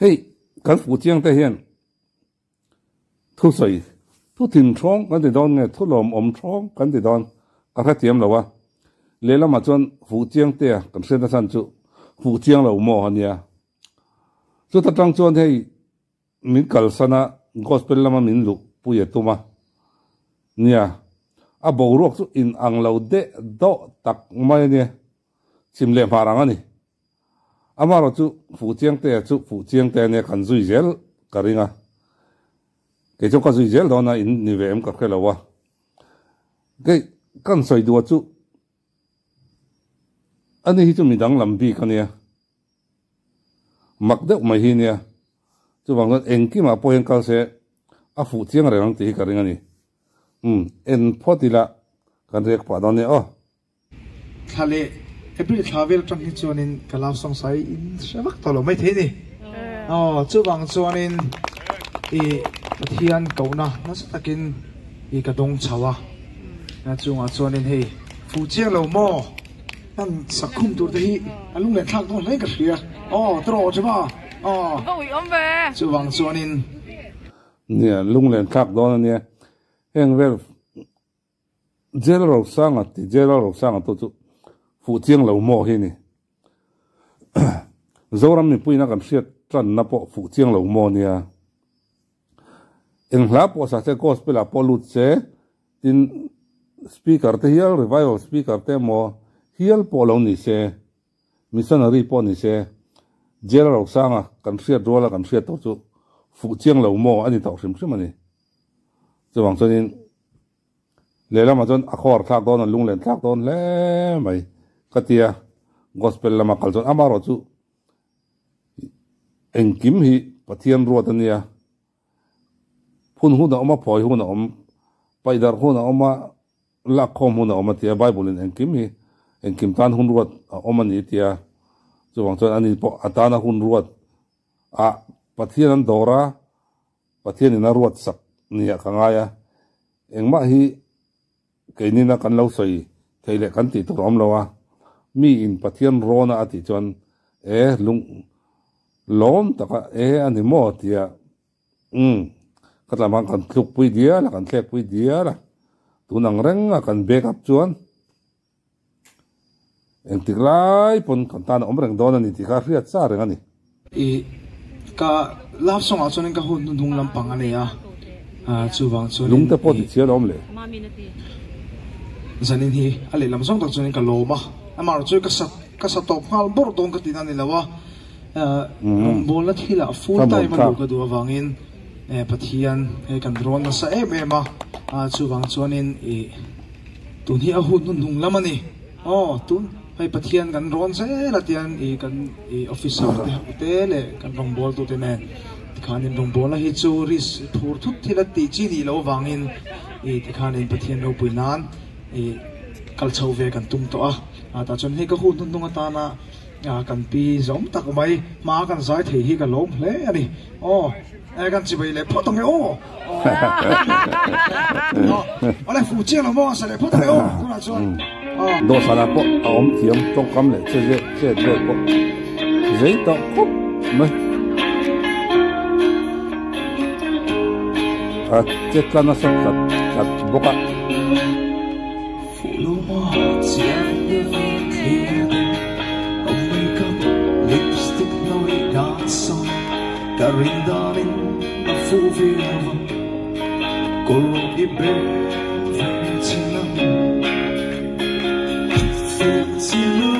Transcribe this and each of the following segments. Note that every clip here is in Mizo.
Hei kan fuh chiang te hian thusawi thu thin thawng kan ti dawn nge thu lawmawm thawng kan ti dawn ka hrethiam lo a. Lehlamah chuan fuh chiang te a kan hriat nachhan chu fuh chiang lo maw a nia. Chuta tang chuan hei min kalsan a, gospel lama min luh pui a tum a. Nia, a boruak chu in ang lo deh dawh tak mai a nia. Chim leh hmar ang a ni. Amaherawh chu Fuhchiangtea chu Fuhchiangtea nia kan zui zel ka ring a. Kei chuan ka zui zel dawn a, in ni ve em ka hre lo a. Kei kan sawi duh a chu ani hi chu midang lam bik a nia. Mak deuh mai hi nia. Chuvang chuan engkimah pawh hian kal se a fuh chiang reng ang tih hi ka ring a ni. Umm, en phawt ila kan riak pah dawn nia aw. Thla leh April thla vel atang hi chuanin ka love song sai in hre vak tawh lo mai thei ni. Aw chuvang chuanin i Pathian kohna nasa takin i ka dawng chho a. Chungah chuanin hei fuh chiang lo maw kan sakhum tur te hi a lunglen thlak dawn hle ka hria. Aw tawh tha ba aw chuvang chuanin. Nia lunglen thlak dawn ania heng vel Jail Rosanga ti Jail Rosanga tu chu fuh chiang lo maw hi ni. Zoram mipuiin a kan hriat tanna pawh fuh chiang lo maw nia. Eng hla pawh sa se gospel ah pawh lut se tin speaker te hial revival speaker te emaw hial pawh lo ni se missionary pawh ni se Jail Rosanga kan hriat ruala kan hriat tawh chu fuh chiang lo maw a ni tawh hrim hrim a ni. Chuvang chuanin lehlamah chuan a khawar thlak dawn a lunglen thlak dawn hle mai ka tia gospel lama kal chuan amaherawh chu engkim hi Pathian ruat a nia phun hun a awm a phawi hun a awm paih darh hun a awm a lak khawm hun a awm a tia Bible in engkim hi engkim tan hun ruat a awm a ni tia chuvang chuan ani pawh a tana hun ruat a Pathian an dawr a. Pathianin a ruat sak nia ka ngai a, engmah hi keinina kan lo sawi thei leh kan tih tur a awm lo a, mi in Pathian rawna a tih chuan e lung lawm taka e a ni maw tia umm ka tlam khan kan tluk pui dial a, kan thlek pui dial a, tun ang reng a kan back up chuan Engtik lai pawn kan tan a awm reng dawn a ni tih kha a hriat sa reng a ni. I ka love song ah chuanin ka hun hnuhnung lampang a nei a, chuvang chuanin Lungte pawh ti chhiar a awm le. Zanin hi a lehlam zawng tak chuanin ka lawm a, amaherawh chu ka sa ka sa tawp nghal bawrh dawn ka tihna a ni lo a, rawngbawlna thilah full time a luh ka duh avangin Pathian he kan rawn nasa em em a, chuvang chuanin i. Tun hi a hun hnuhnung lam a ni. Aw, tun hei Pathian kan rawn zel a tiang i kan i officer te ho te leh kan rawngbawltu te nen tikhanin rawngbawlna hi chu risk phur thut thil a tih chi nih loh avangin i tikhanin Pathian ropui nan i kal chho ve kan tum tawh a. Tah chuan hei ka hun hnuhnung atana kan pi zawm tak mai hma kan zai thei hi ka lawm hle a ni. Aw. E kan chibai leh phawt ang e aw. Awle fu chiang lo maw sa leh phawt ang e aw tunah chuan. Dawhsanah pawh a awm thiam tawngkam leh che vel chet vel pawh zei tawh khawp mai. A che tla nasa tlat tlat bawk a. Fuh lo maw chiang deuhin thlir deuh a makeup lipstick hnawih dan sawn Ka rin danin a fuh viau a, kawr i bel ve chin ang fuh chi lo.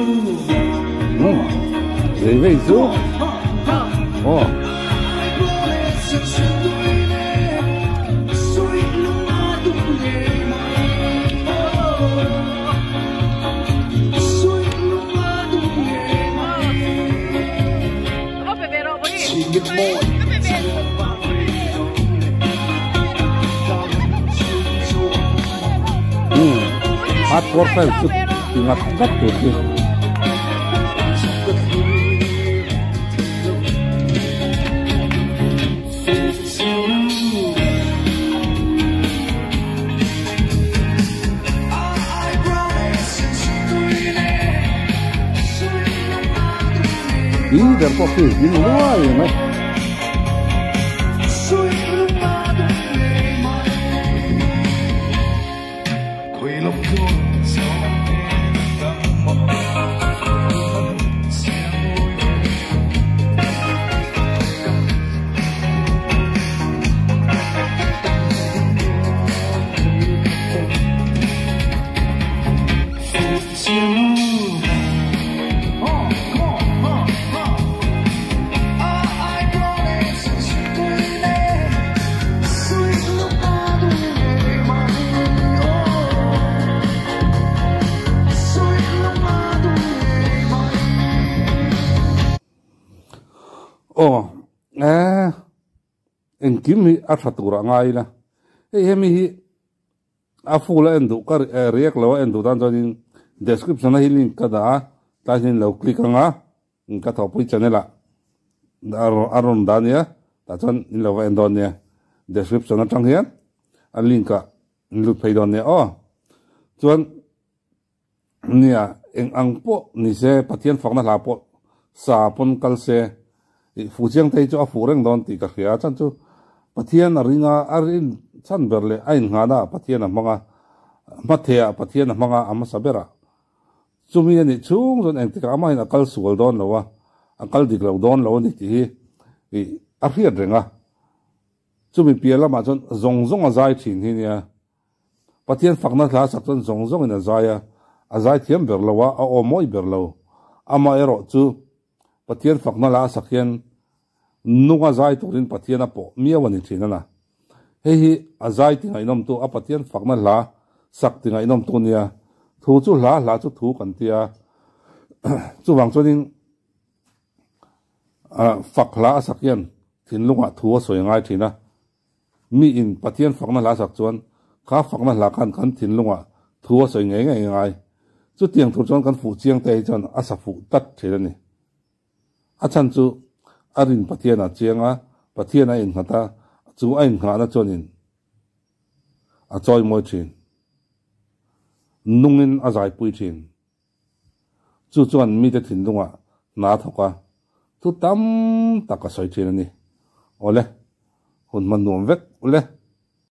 Zei vei chu aw. Hardcore style chu ti ngat ngat tur hi. Tih ber pawh khi ding luai mai. Aw eh engkim hi a tha tur ah ngai ila hei hemi hi a full a en duh ka react lo a en duh tan chuanin description a hi link ka dah a tlai hian lo click anga ka thawhpui channel ah a rawn dah ania tah chuan in lo va en dawn nia description atang hian a link ah in lut phei dawn nia aw chuan Nia, eng ang pawh ni se, Pathian fakna hla pawh sa pawn kal se, ih fuh chiang te hi chu a fuh reng dawn tih ka hria a, chhan chu Pathian a ring a, a rin chhan ber leh a innghahna ah Pathian a hmang a, hmatheh ah Pathian a hmang a, a hmasa ber ah. Chumi a nih chhung chuan engtikah amahin a kal sual dawn lo a, a kal dik lo dawn lo a ni tih hi ih a hriat reng a. Chumi piah lamah chuan zawng zawng a zai thin hi nia. Pathian fakna hla sak chuan zawng zawngin a zai a, a zai thiam ber lo a, a aw mawi ber lo. Amaherawh chu Pathian fakna hla a sak hian nunga zai turin Pathian a pawh miau a ni thin a na. Hei hi a zai ti ngaihnawmtu a Pathian fakna hla sak ti ngaihnawmtu nia. Thu chu hla, hla chu thu kan ti a. Chuvang chuanin fak hla a sak hian thinlungah thu a sawi ngai thin a. Mi in Pathian fakna hla sak chuan kha fakna hla khan kan thinlungah thu a sawi ngei ngei ngai. Chutiang tur chuan kan fuh chiang te hi chuan a sa fuh tlat thin a ni. A chhan chu a rin Pathian a chiang a, Pathian a innghat a, chu a innghahna chuanin a chawimawi thin. Nungin a zaipui thin. Chu chuan mite thinlungah hna a thawk a, thu tam tak a sawi thin a ni. Awle, hun hman nuam vek ule.